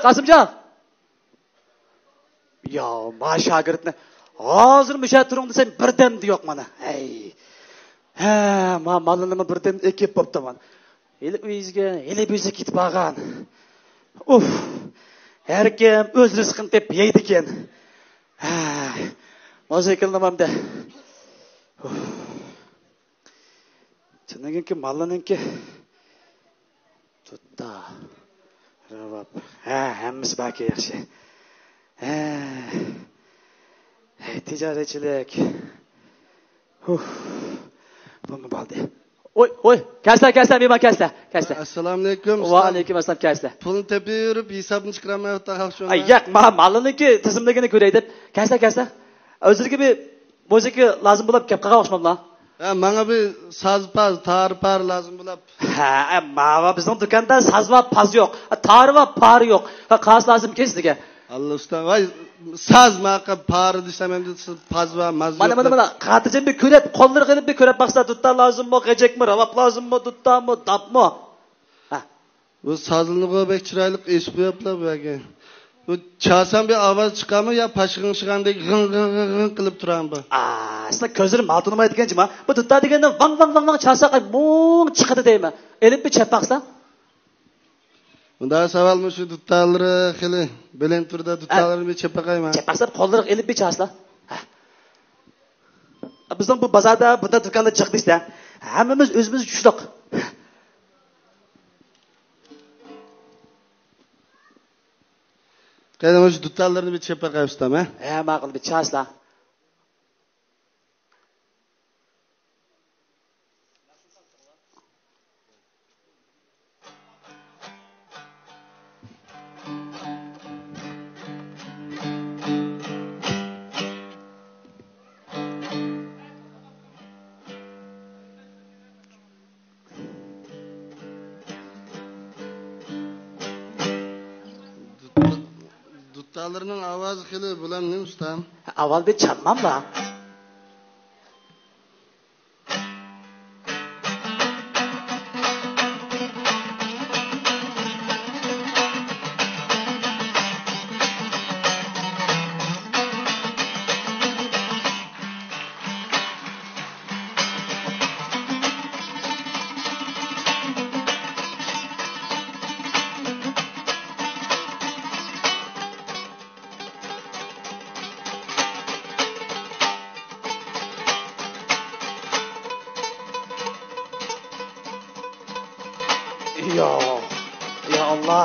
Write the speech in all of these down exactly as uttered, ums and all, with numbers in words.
قاسىمجان! يا، ما شاگىرتنى ھازىر مۇشۇ يەردە تۇرۇڭ دېسەم، بىردەمدە يوق مانا. ھەي. ھە، ما ماللىنىمۇ بىردەم ئېكىپ بوپتۇ مانا. ھېلى ئۆيىگە، ھېلى بۆزۈك كېتىپ بارغان. ئۇف. ھەركىم ئۆز رىزقىنى تېپىپ يەيدىكەن. ھە. مۇزىكىلىنىمەمدە. ئۇف. تۈنۈگۈنكى ماللىنىڭكى دۇتار، راۋاب. ھە، ھەممىسى باركەن، ياخشى. ھە. ھەي، تىجارەتچىلىك. ھۇھ. بۇمۇ بولدى. ۋوي، ۋوي، كەلسىلە، كەلسىلە، مېھمان، كەلسىلە، كەلسىلە. ئەسسالامۇئەلەيكۇم، ئۇستام. ۋەئەلەيكۇم ئەسسالام، كەلسىلە. پۇلنى تېپىۋېرىپ، ھېسابنى چىقىرالمايۋاتقان خەق شۇ. ئاي، ياق، ما-، ماللىنىڭكى تىزىملىكىنى كۆرەي دەپ. كەلسىلە، كەلسىلە. ئۆزلىرىگە بىر مۇزىكا لازىم بولۇپ كەپ قالغان ئوخشىماملا؟ ھە، ماڭا بىر ساز پاز، تار پار لازىم بولۇپ. ھە، ماۋۇ بىزنىڭ دۇكاندا ساز ۋە پاز يوق. تار ۋە پار يوق. ھە، قايسى لازىم ئىكەن سىزگە؟ ئاللا ئۇستا، ۋاي، ساز ماقا پار دېسەم ئەمدى سىز پاز ۋە ماز مانا، يوق مانا، دەپ. مانا، خاتىرجەم بىر كۆرۈپ، قوللىرىغا ئېلىپ بىر كۆرۈپ باقسا، دۇتار لازىممۇ، غېجەكمۇ، راۋاب لازىممۇ، دۇتارمۇ، داپمۇ؟ ھە. بۇ سازلىنىغۇ بەك چىرايلىق ئېسىپ قويۇپلا بۇ يەرگە. بۇ چالسام بىر ئاۋاز چىقامۇ يا پاشىغىڭ شىغاندەك غىڭ، غىڭ، غىڭ، غىڭ قىلىپ تۇرامدۇ؟ ئا، سىلەر كۆزلىرى مال تونۇمايدىكەن جۇما. بۇ دۇتار دېگەندە ۋاڭ، ۋاڭ، ۋاڭ، ۋاڭ چالسا، ئاي، مۇڭ چىقىدۇ دەيمەن. ئېلىپ بىر چېپ باقسا. مۇنداق ساۋال، مۇشۇ دۇتارلىرى خېلى بىلىنىپ تۇرىدۇ، ھە. دۇتارلىرىنى بىر چېپ باقايمەن. چېپ باقسا، قوللىرىغا ئېلىپ بىر چالسا. ھە. بىزنىڭ بۇ بازاردا، بۇنداق دۇكاندا جىق دېسە، ھەممىمىز ئۆزىمىز چۈشلۈق. قېنى، مۇشۇ دۇتارلىرىنى بىر چېپ باقاي ئۇستام، ھە؟ ھە، ماقۇل، بىر چالسىلا. دۇتارلىرىنىڭ ئاۋازى خېلى بۇلام نېمە ئۇستام؟ ئاۋۋال بىر چالماملا. يا، يا ئاللا.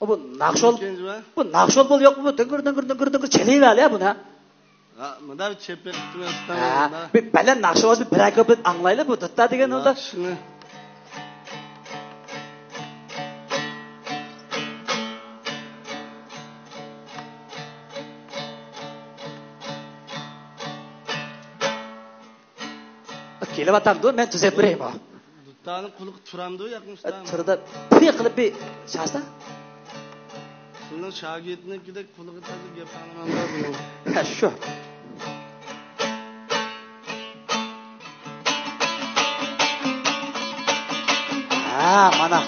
بۇ ناخشا بۇ ناخشا بول يوقمۇ؟ بۇ دىڭگىر، دىڭگىر، دىڭگىر، دىڭگىر چېلىۋەر يا بۇنى. ھە، مۇنداق بىر چېپىپ بېقىپتىمەن ئۇستام، ھە، مۇنداق. بىر بەلەن ناخشا بولسا، بىرەر كۇپلېت ئاڭلايلى بۇ دۇتتا دېگەن ئۇنداق. ناخشىنى. كېلىۋاتامدۇ، مەن تۈزەپ بېرەيمۇ؟ دۇتتانىڭ قۇلىقى تۇرامدۇ ياقمۇ ئۇستام؟ تۇرىدۇ. پىي قىلىپ بىر چالسا. سىزنىڭ شاگىرتنىڭكىدەك قۇلىقى تازا گەپ ئاڭلىمامدا بۇنىڭ. ھە، شۇ. ھە، مانا.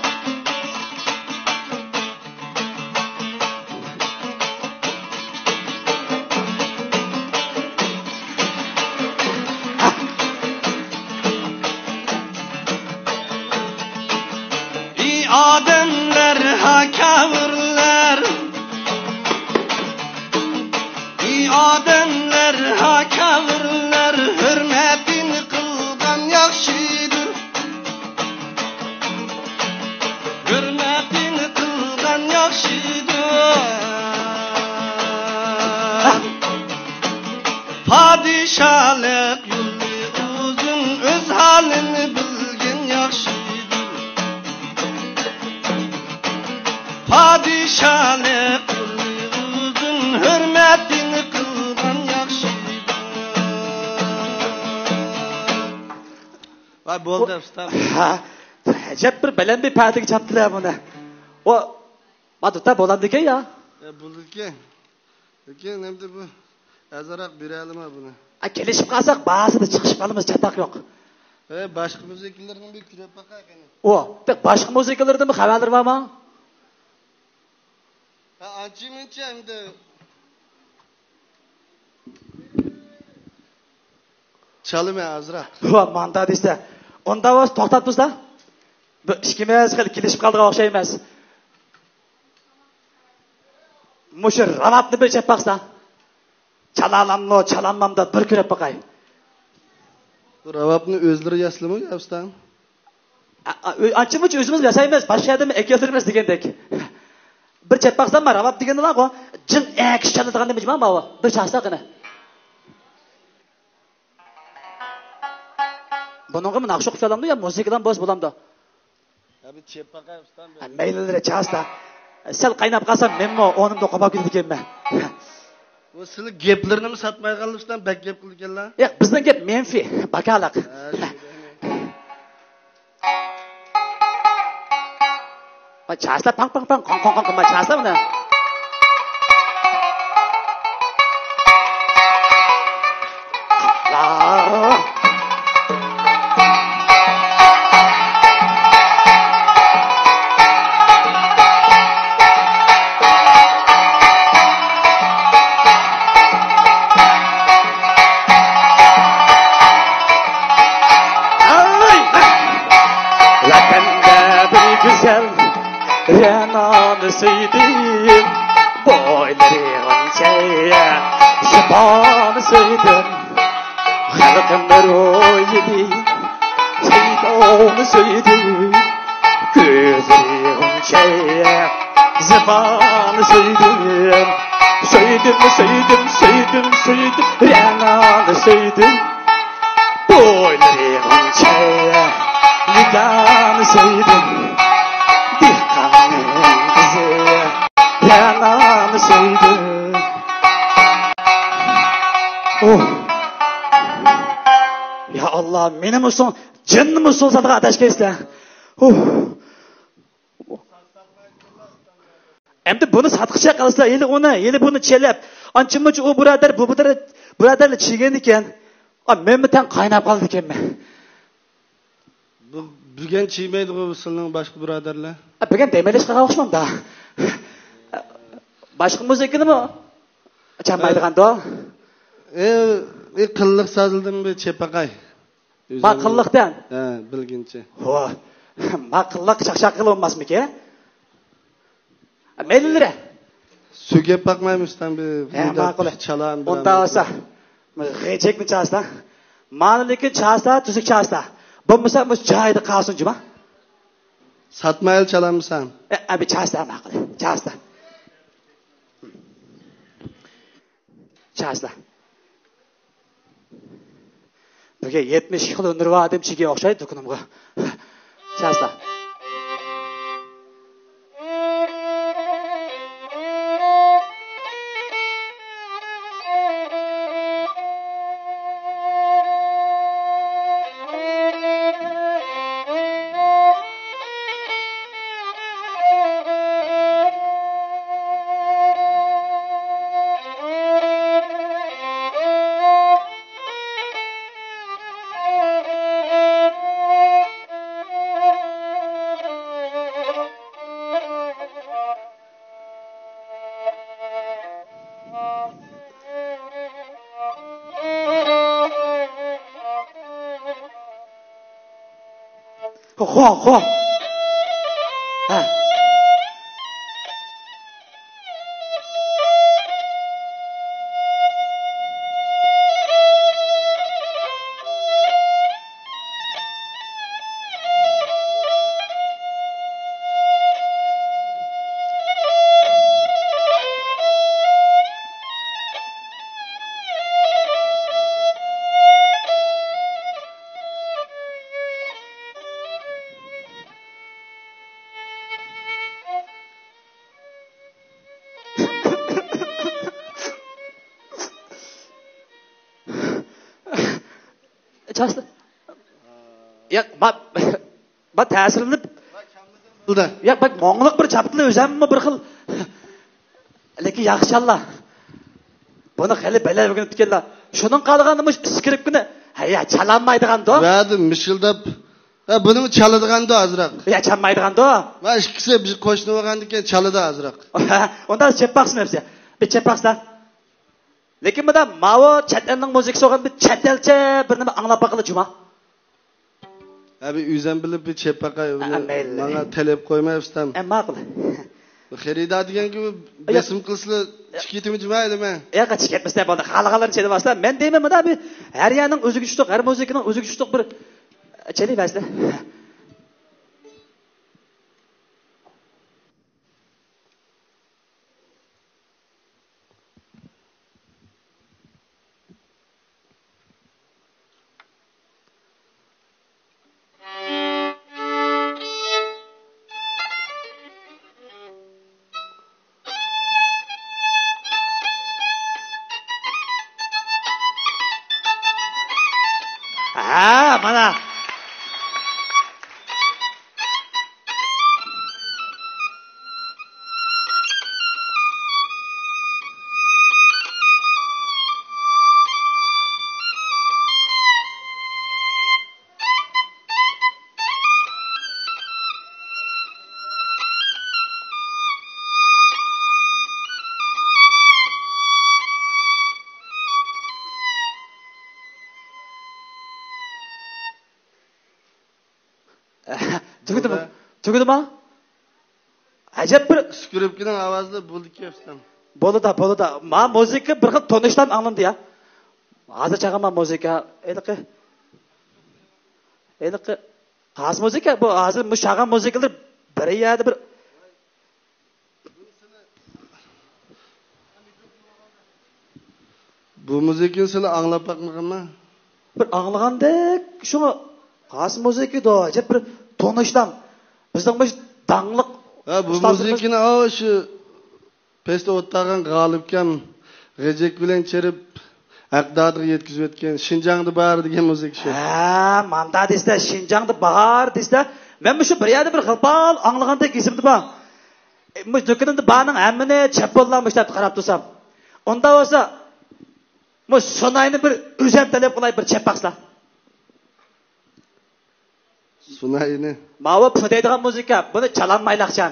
ئى ئادەملەر، ھاكاۋۇرلار، ئى ئادەملەر، ھاكاۋۇرلار، ھۆرمەتىنى قىلغان ياخشىدۇر. ھۆرمەتىنى قىلغان ياخشىدۇر. پادىشاھلىق يولى ئۇزۇن، ئۆز ھالىنى بىلگەن ياخشىدۇر. پادىشاھلىق يولى ئۇزۇن، ھۆرمەتىنى قىلغان ياخشىدۇر. ۋاي، بولدى، ئۇستام. ھە، ئەجەب بىر بەلەن بىر پەدىگە چاپتىلە بۇنى. ئۇ، ما دۇتا بولامدىكەن يا؟ ئە، بولىدىكەن. لېكىن ئەمدى بۇ ئازراق بېرەلىما بۇنى؟ ئا، كېلىشىپ قالساق، باھاسىدا چىقىشىپ قالىمىز، چاتاق يوق. ئە، باشقا مۇزىكىلىرىنى بىر كۆرۈپ باقاي قېنى. ئۇ، بەك باشقا مۇزىكىلىرىدىنمۇ خەۋەرلىرى بارمۇ؟ ھە، ئانچە-مۇنچە ئەمدى. چالىمەن ئازراق. ۋا، ماندا دېسە. ئۇندا بولسا توختاپ تۇرسا. بۇ ئىككىمىز خېلى كېلىشىپ قالىدىغان ئوخشايمىز. مۇشۇ راۋابنى بىر چېلىپ باقسا. چالالاممۇ، چالالمامدۇ بىر كۆرۈپ باقاي. بۇ راۋابنى ئۆزلىرى ياسىلىمۇ يا ئۇستا؟ ئا-، ئا-، ئۆ-، ئانچە-مۇنچە ئۆزىمىز ياسايمىز، باشقا يەردىن ئەكەلدۈرىمىز دېگەندەك. بىر چېلىپ باقسام، مانا راۋاب دېگەننى بارغۇ. جىڭ ئەكىش چالىدىغان نېمە جۇما ماۋۇ. بىر چالسا قېنى. بۇنىڭغىمۇ ناخشا ئوقۇپ چالامدۇ يا مۇزىكىدىن بولسا بولامدۇ؟ يا بىر چېلىپ باقاي ئۇستام بىر. ھە، مەيلىلىرى چالسا. سەل قايناپ قالسا مەنمۇ ئورنۇمدا قوپاپ كېتىدىكەنمەن. بۇ سىلى گەپلىرىنىمۇ ساتمايدىغانلار ئۇستام بەك گەپ قىلىدىكەنلا. ياق، بىزنىڭ گەپ مەنپىي، باكالىق. ھە، شۇ. ۋاي، چاسلا پاڭ، پاڭ، پاڭ، قاڭ، قاڭ، قاڭ قىلماي چاسلا بۇنى. لا. ۋەتەندە بىر گۈزەل رەنانى سۆيدۈم، بويلىرى غۇنچە زىبانى سۆيدۈم، خەلقىم روھىنى سەيدونى سۆيدۈم، كۆزلىرى غۇنچە زىبانى سۆيدۈم، سۆيدۈم، سۆيدۈم، سۆيدۈم، سۆيدۈم، رەنانى سۆيدۈم. بويلىرى غۇنچە نىگارنى سۆيدۈم، دېھقاننىڭ قىزى رەنانى سۆيدۈم. ئۇھ. يا ئاللا، مېنىمۇ سوڭ، جېنىممۇ سوڭ ساتىدىغان ئاداش كەيسىلەر. ئۇھ. ئەمدى بۇنى ساتقىچە قىلسا، ھېلى ئۇنى، ھېلى بۇنى چېلىپ، ئانچە-مۇنچە ئۇ بۇرادەر، بۇ بۇرادەر، بۇرادەرلەر چىگەن ئىكەن. ئا، مەنمۇ تەڭ قايناپ قالىدىكەنمەن. بۇ، بۈگۈن چىگمەيدىغۇ سىلىنىڭ باشقا بۇرادەرلەر؟ ئا، بۈگۈن دەم ئېلىشقا ئوخشىمامدا. باشقا مۇزىكىنىمۇ چالمايدىغاندۇ؟ ئى، ئى، قىللىق سازلىدىم بىر چېلىپ باقاي. ما قىللىقتىن. ھە، بىلگىنچە. ھو. ما قىللىق چاقچاق قىلىۋالماسمىكىن؟ مەيلىلىرى. سۆگەپ باقمايمىز، تەڭ بىر ھە، مۇنداق ماقۇل. چالام بىلەن ئۇندا بولسا، غېجەكنى چالسا. مانىلىكى چالسا، تۈزۈك چالسا. بولمىسا، مۇشۇ جايىدا قالسۇن، جۇما. ساتمايلا چالامسان؟ ئە، ئەبى چالسا، ماقۇل. چالسا. چاسلا. بۈگۈن يەتمىش ئىككى خىل ھۈنىرى بار ئادەم چىگى ئوخشايدۇ دۇكىنىمغا. چاسلا. خو، خو. ھە. چاسلا. ياق، ما، ما تەسىرلىنىپ. ياق، بەك مۇڭلۇق بىر چاپتىلا ئۆزەممۇ بىر خىل. لېكىن ياخشى چاللا. بۇنى خېلى بەلەن ئۆگىنىپتىكەنلا. شۇنىڭ قالغاندا مۇشۇ ئىسكرىپكىنى، ھەي، يا، چالالمايدىغاندۇ. ۋەدە مىشىلداپ. ھە، بۇنىڭ چالىدىغاندۇ ئازراق. يا، چالمايدىغاندۇ. ۋە ئىككىسى بىر قوشنا بولغاندىكىن چالىدۇ ئازراق. ئۇندا چېپ باقسۇن ھەپسە. بىر چېپ باقسىلا. لېكىن مۇندا ماۋۇ چەت ئەلنىڭ مۇزىكىسى بولغان بىر چەت ئەلچە بىر نېمە ئاڭلاپ باقىلى جۇما. ھە، بىر ئۆزۈم بىلىپ بىر چېپ باقاي. ھە، مەيلى. ماڭا تەلەپ قويماي ئۇستام. ھە، ماقۇل. خېرىدار دېگەنگە بېسىم قىلسىلا چىقىپ كېتىمەن جۇما ئەلىمە. ياق، چىقىپ كەتمىسىلە بولدى. خالىغانلارنى چېلىۋالسىلا. مەن دەيمەن مۇندا بىر ھەر يەرنىڭ ئۆزىگە چۈشتۇق، ھەر مۇزىكىنىڭ ئۆزىگە چۈشتۇق بىر چېلىۋەرسىلە. ھە، مانا. تۈگىدىمۇ؟ تۈگىدىما؟ ئەجەب بىر ئىسكرىپكىنىڭ ئاۋازى بولدىكەن ئۇستام. بولىدۇ، بولىدۇ. ما مۇزىكا بىر خىل تونۇشلام ئاڭلىنىدۇ يا. ھازىر چاغان ما مۇزىكا. ھېلىقى. ھېلىقى. قاس مۇزىكا بۇ ھازىر مۇشۇ چاغان مۇزىكىلار بىر يەردە بىر بۇ مۇزىكىنى سىلەر ئاڭلاپ باقمىغانما؟ بىر ئاڭلىغاندەك، شۇڭا قاس مۇزىكىدۇ، ئەجەب بىر تونۇشلام. بىزنىڭ مۇشۇ داڭلىق ھە، بۇ ئۇستازلىرىمىز مۇزىكىنى ئاۋۇ شۇ پەستە ئولتۇرغان غالىپكام غېجەك بىلەن چېرىپ ھەقدادىغا يەتكۈزۈۋەتكەن شىنجاڭدا بار دېگەن مۇزىكا شۇ. ھە، ماندا دېسە، شىنجاڭدا بار دېسە، مەن مۇشۇ بىر يەردە بىر غىپال ئاڭلىغاندەك ئېسىمدە بار. ئە، مۇشۇ دۇكىنىمدا بارنىڭ ھەممىنى چەپ قوللار مۇشۇ تەرەپتە قاراپ تۇرسام. ئۇنداق بولسا، مۇشۇ سۇناينى بىر ئۆزەم تەلەپ قىلاي، بىر چەپ باقسا. سۇناينى. ماۋۇ پۈدەيدىغان مۇزىكا، بۇنى چالالمايلاقچان.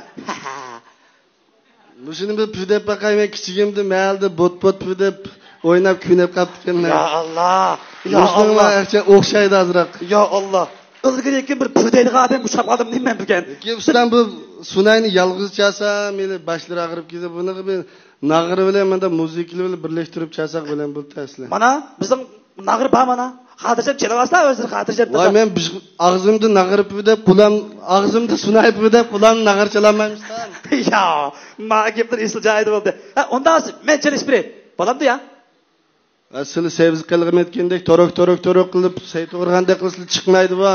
مۇشۇنى بىر پۈدەپ باقاي، مەن كىچىكىمدە مەھەلدە بوت-بوت پۈدەپ ئويناپ كۈنەپ قاپتىكەنمەن. يا ئاللا، يا مۇشۇنىڭغا ئاللا. ئەكچە ئوخشايدۇ ئازراق. يا ئاللا. ئىلگىرى كېيىن بىر پۈدەيدىغان ئادەم ئۇچراپ قالدىم دەيمەن بۈگۈن. كېيىن ئۇستام بۇ سۇناينى يالغۇز چالسا، مېنى باشلىرى ئاغرىپ كېتىدۇ. بۇنىڭغا بىر ناغرا بىلەن مۇنداق مۇزىكىلار بىلەن بىرلەشتۈرۈپ چالساق بىلەن بۇ تەسلى. مانا، بىزنىڭ ناغرا بار مانا. خاتىرجەم چېلىۋالسا ئۆزلىرى خاتىرجەم. ۋاي، مەن بىش-، ئاغزىمدا ناغرا پۈدەپ، قۇلام، ئاغزىمدا سۇناي پۈدەپ، قۇلامدا ناغرا چالالمايمىز. يا، ما گەپلەر ئېسىل جايىدا بولدى. ھە، ئۇنداق مەن چېلىشىپ بېرەي. بولامدۇ يا؟ ھە، سىلى سەۋزە قىلغىمەتكەندەك، تورۇك، تورۇك، تورۇك قىلىپ، سەي توغرىغاندەك قىلسىلا چىقمايدۇ بۇ.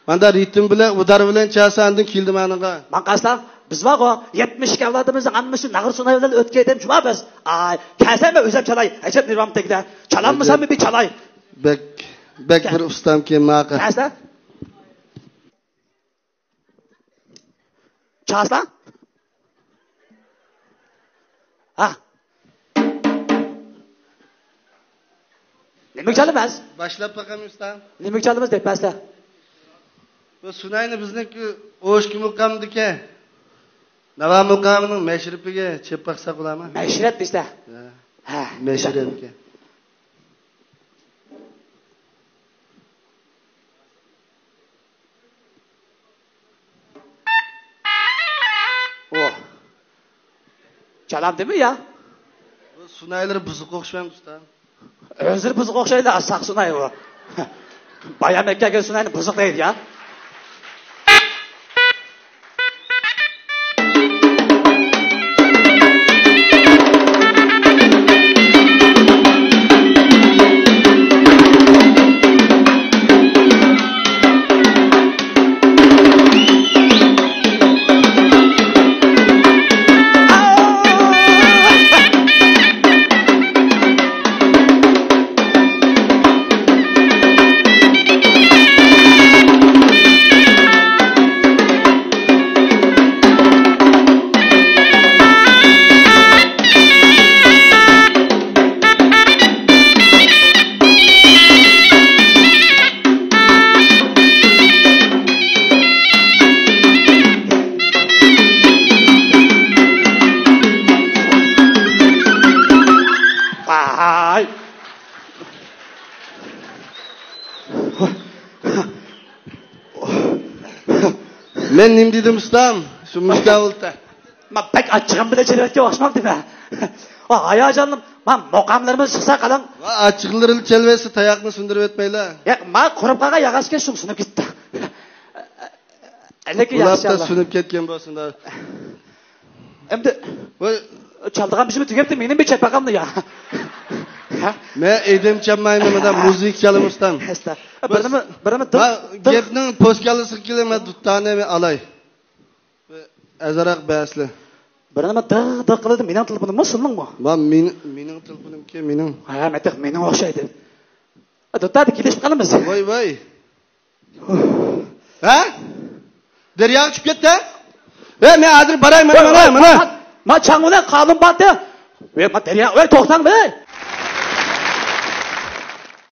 ماندا رىتىم بىلەن، ئۇدار بىلەن چالسا ئاندىن كېلىدۇ مانىڭغا. ماڭ قارىسا، بىز بارغۇ، يەتمىش ئىككى ئەۋلادىمىزنىڭ ھەممىسى ناغرا سۇناي بىلەن ئۆتكەي دەم جۇما بىز. ئاي، كەلسە مەن ئۆزەم چالاي. ئەجەب نېرۋام تەگدى. چالالمىسام بىر چالاي. بەك، بەك بىر ئۇستامكەن ماقا. كەلسە. چالسا. ھا. نېمىگە چالىمىز؟ باشلاپ باقايمىز ئۇستا. نېمىگە چالىمىز دەپ بەرسە. بۇ سۇناينى بىزنىڭكى ئوشكى مۇقامدىكى ناۋا مۇقامىنىڭ مەشرىپىگە چېپ باقساق بولامۇ؟ مەشرەپ دېسە. ھە. ھە. مەشرەپكە. ئۇ. چالامدىمۇ يا؟ بۇ سۇنايلىرى بۇزۇق ئوخشىمامدۇ ئۇستا؟ ئۆزلىرى بۇزۇق ئوخشايدۇ، ساق سۇناي ئۇ. بايام ئەكەلگەن سۇناينى بۇزۇق دەيدۇ يا. مەن نېمە دېدىم ئۇستام؟ شۇ مۇشۇنداق بولدى. ما بەك ئاچچىقىم بىلەن چېلىۋەتكەن ئوخشىمامدىمەن؟ ۋا ھاياجانلىم، ما مۇقاملىرىمىز چىقسا قالاڭ. ۋا ئاچچىقلىرىنى چېلىۋەتسە تاياقنى سۇندۇرۇۋەتمەيلا. ياق، ما قۇرۇپ قالغان ياغاچكەن شۇ سۇنۇپ كەتتى. لېكىن ياخشى ئۇلاپتا ئاللا. سۇنۇپ كەتكەن بولسۇن دا. ئەمدى ۋاي. چالدىغان بىشىمۇ تۈگەپتۇ، مېنىڭ بىر چەپەقەمنى يا. ھە؟ مەن ئېدىم چالمايمەن، مانا مۇزىكا چالىمۇستام. ئەستا. بىرنېمە، بىرنېمە ما دىق، دىق. گەپنىڭ پوسكالىسىغا كېلىڭ، مەن دۇتانى ئالاي. ئازراق بەسلى. بىرنېمە دىغ دىغ قىلىدۇ، مېنىڭ تېلېفونۇممۇ سېنىڭمۇ؟ ما مېنىڭ، مېنىڭ تېلېفونۇمكى، مېنىڭ. ھە، مەتىق مېنىڭ ئوخشايدۇ. دۇتانى كېلىشىپ قالىمىز. ۋاي، ۋاي. ھە؟ دەرياغا چۈشۈپ كەتتى. ھە، مەن ھازىر باراي، مانا، مانا، مانا. ما چاڭ بىلەن قالۇن باتى. ۋە، ما دەريا، ۋەي، توختاڭ، ۋەي.